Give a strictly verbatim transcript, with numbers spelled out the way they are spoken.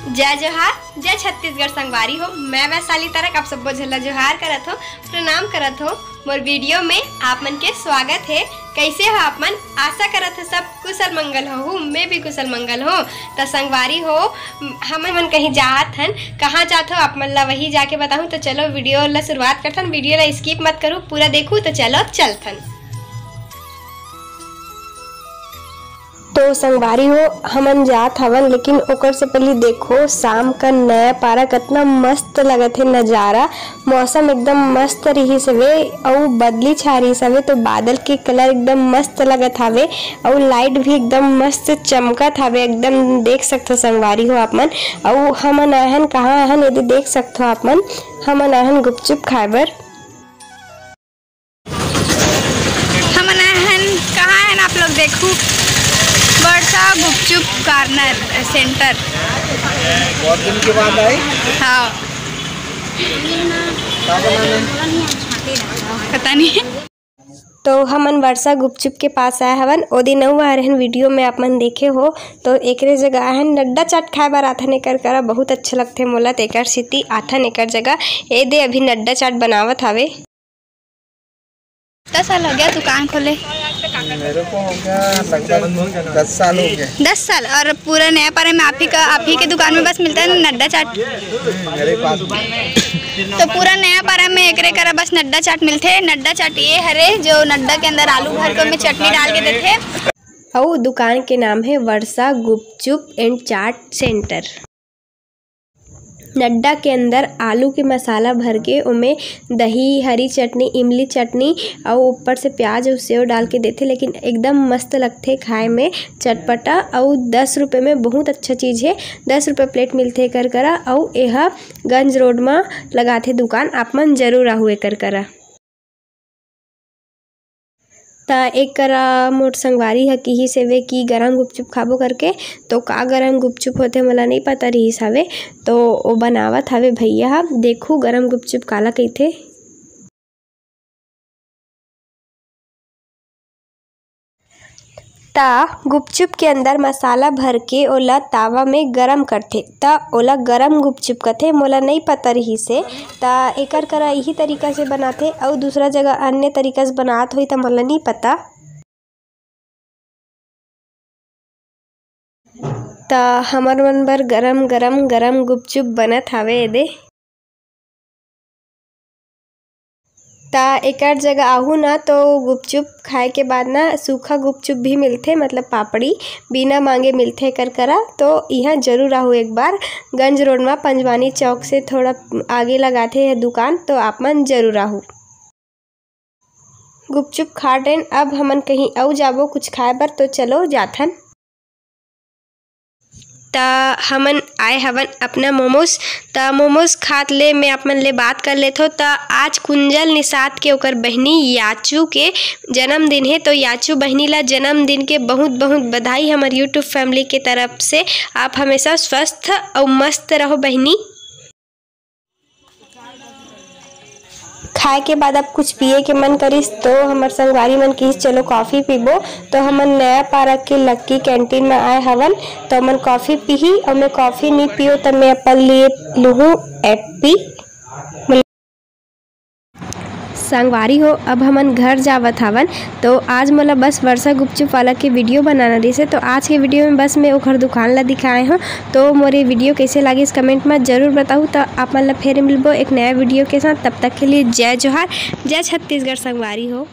जय जोहार, जय छत्तीसगढ़ संगवारी हो। मैं वैशाली तरक आप सब्बो झन ला जोहार करत हो, प्रणाम करत हो। मोर वीडियो में आप मन के स्वागत हे। कैसे हो आप मन? आशा करत हो सब कुशल मंगल हो। मैं भी कुशल मंगल हो। त संगवारी हो, हमन मन कहीं जात हन, कहाँ जात हो आप मन ला वही जाके बताहूँ। तो चलो वीडियो ला शुरुआत करथन, वीडियो ला skip मत करू, पूरा देखू। तो चलो चलथन। तो संगवारी हो, हमन जात हवन, लेकिन ओकर से पहले देखो शाम का नया पारा कितना मस्त लगत हे नजारा। मौसम एकदम मस्त रिहिस हवे, अउ बदली छा रिहिस हवे, तो बादल के colour एकदम मस्त लगत हवे, अउ light भी एकदम मस्त चमकत हवे, एकदम देख सकथो संगवारी हो आप मन। अउ हमन आहन कहाँ आहन, यदि देख सकथो आप मन, हमन आहन गुपचुप खाए बर। हमन आहन कहाँ आहन, आप लोग देखू, वर्षा गुपचुप corner center। बहुत दिन के बाद आए। हाँ। का बनाना है? पता नहीं। तो हमन वर्षा गुपचुप के पास आए हवन, ओ दिन अउ आ रहन वीडियो में आप मन देखे हो। तो एकरे जगह आहन नड्डा चाट खाए बर आथन, एकर करा बहुत अच्छा लगथे मोला, तो एकर सेती आथन एकर जगह। ए दे अभी नड्डा चाट बनावत हावे। कितना साल हो गया दुकान खोले? मेरे को हो गया लगभग दस साल हो गए। दस साल। और पूरा नया पारा में आप ही का, आप ही के दुकान में बस मिलता है नड्डा चाट? हम्म, मेरे पास भी। तो पूरा नया पारा में एकरे करा बस नड्डा चाट मिलथे। नड्डा चाट ये हरे जो नड्डा के अंदर आलू भर के ओमे चटनी डाल के देथे। अउ दुकान के नाम है वर्षा गुपचुप and चाट center। नड्डा के अंदर आलू के मसाला भर के ओमे दही, हरी चटनी, इमली चटनी अउ ऊपर से प्याज अउ सेव डाल के देथे, लेकिन एकदम मस्त लगथे खाए में, चटपटा। अउ दस रुपये में बहुत अच्छा चीज़ हे। दस रुपये plate मिलथे एकर करा। अउ एहा गंज रोड म लगाथे दुकान, आप मन जरूर आहू एकर करा। त एक करा मोर संगवारी ह किहिस हवे कि गरम गुपचुप खाबो करके, तो का गरम गुपचुप होथे मोला नइ पता रिहिस हवे, तो ओ बनावत हवे भैया ह। देखू गरम गुपचुप काला कहिथे। त गुपचुप के अंदर मसाला भर के ओला तावा में गरम करथे, त ओला गरम गुपचुप कथे। मोला नइ पता रिहिस हे, त एकर करा इही तरीका से बनाथे, अउ दूसरा जगह अन्य तरीका से बनात होही, त मोला नइ पता। त हमर मन बर गरम गरम गरम गुपचुप बनत हावे एदे। त एकर जगह आहू ना, तो गुपचुप खाए के बाद ना सूखा गुपचुप भी मिलथे, मतलब पापड़ी बिना मांगे मिलथे एकर करा। तो इहाँ जरूर आहू एक बार। गंज रोड म पंजवानी चौक से थोड़ा आगे लगाथे यह दुकान, तो आप मन जरूर आहू। गुपचुप खा डेन, अब हमन कहीं अउ जाबो कुछ खाए बर, तो चलो जाथन। त हमन आए हवन अपना मोमोज। त मोमोज खात ले मैं आप मन ले बात कर लेथो। त आज कुंजल निषाद के ओकर बहिनी याचू के जन्मदिन हे, तो याचू बहिनी ला जन्मदिन के बहुत बहुत बधाई हमर YouTube family के तरफ से। आप हमेशा स्वस्थ अउ मस्त रहो बहिनी। खाए के बाद अब कुछ पिए के मन करिस, तो हमर संगवारी मन किहिस, "चलो कॉफी पीबो।" तो हमन नया पारा के लक्की कैंटीन में आए हवन, तो हमन कॉफी पीही, अउ मैं कॉफी नी पीओ, त मैं अपन लिए लूहूँ एप्पी। संगवारी हो, अब हमन घर जावत हवन। तो आज मोला बस वर्षा गुपचुप वाला के वीडियो बनाना रहिस हे, तो आज के वीडियो में बस मैं ओखर दुकान ला दिखाए हूँ। तो मोर ये वीडियो कैसे लागिस, comment में जरूर बताहू। तो आप मन ला फिर मिलबो एक नया वीडियो के साथ। तब तक के लिए जय जोहार, जय छत्तीसगढ़ संगवारी हो।